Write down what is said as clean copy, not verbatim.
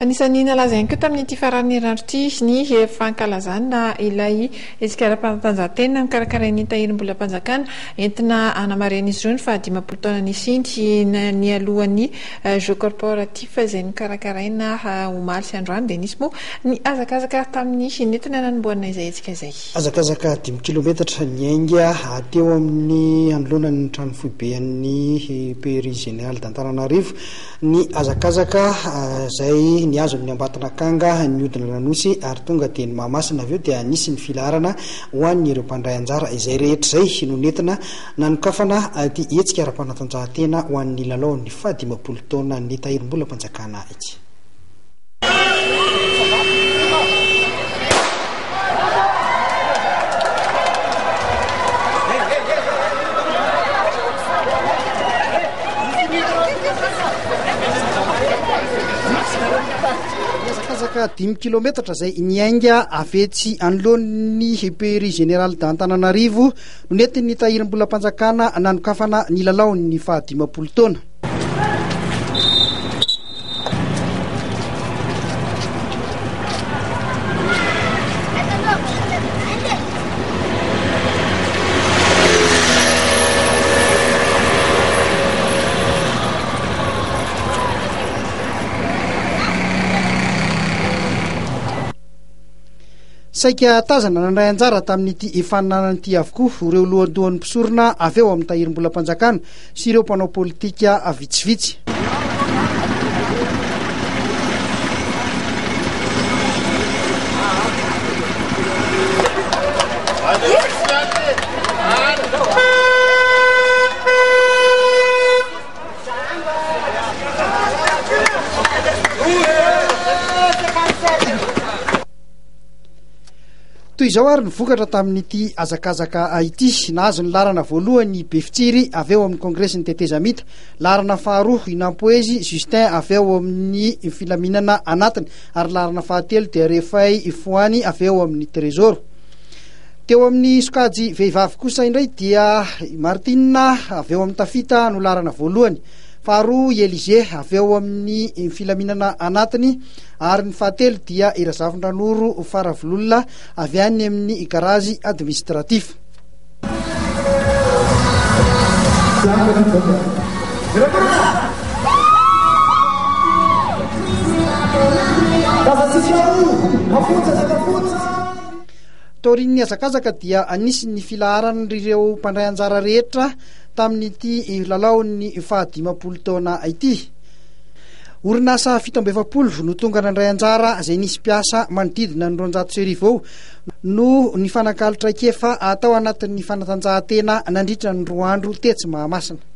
Anisan'ny nalaza ihany koa tamin'ity faran'ny herinandro ity ny fankalazana ilay hetsika ara-panatanjahantena nokarakarain'ny Tahirimbolam-panjakana entina hanamarihan'izy ireo ny fahadimampolo taona nisiany nialohan'ny Jeux corporatifs izay nokarakaraina omaly sy androany dia nisy moa ny hazakazaka tamin'ny nentina nanombohana izay hetsika izay. Hazakazaka dimy kilometatra niainga teo amin'ny anoloanan'ny trano foiben'ny PRI Général d'Antananarivo Ny hazakazaka izay nihazo ny Ambatonakanga nihodina an'Anosy ary tonga teny Mahamasina avy eo dia nisy ny filaharana ho an'ireo mpandray anjara. Izay rehetra izay no nentina nanokafana ity hetsika ara-panatanjahantena ho an'ny lalaon'ny fahadimampolo taonan'ny Tahirimbolam-panjakana ity. Nihazakazaka dimy kilometatra izay niainga avy etsy anoloan'ny PRI Général d'Antananarivo no nentin'ny Tahirimbolam-panjakana nanokafana ny lalaon'ny fahadimampolo taona. Saika tazana nandray anjara tamin'ity faninanana ity avokoa ireo lohandohan'ny mpisorona avy ao amin'ny tahirim-bolam-panjakana sy ireo mpanao politika vitsivitsy. Toy izao ary ny vokatra tamin'ity hazakazaka ity, nahazo ny laharana voalohany i Befitsiry avy ao amin'ny Kongresin'ny Tetezamita, laharana faharoa i Nampoezy Justin avy ao amin'ny Filaminana Anatiny ary laharana fahatelo dia Refay Foany avy ao amin'ny Trésor. Teo amin'ny sokajy vehivavy kosa indray dia i Martine avy ao amin'ny Tafita no laharana voalohany, faharoa i Elysée avy ao amin'ny Filaminana Anatiny, ary ny fahatelo dia i Razafindranoro Faravololona avy any amin'ny garazy administratif. Taorian'ny hazakazaka dia nisy ny filaharan'ireo mpandray anjara rehetra tamin'ity lalaon'ny fahadimampolo taona ity. Orinasa 47 no tonga nandray anjara izay nisy mpiasa manodidina ny 1200 eo no nifanakalo traikefa tao anatin'ny fanatanjahantena nandritra ny roa andro tetsy Mahamasina.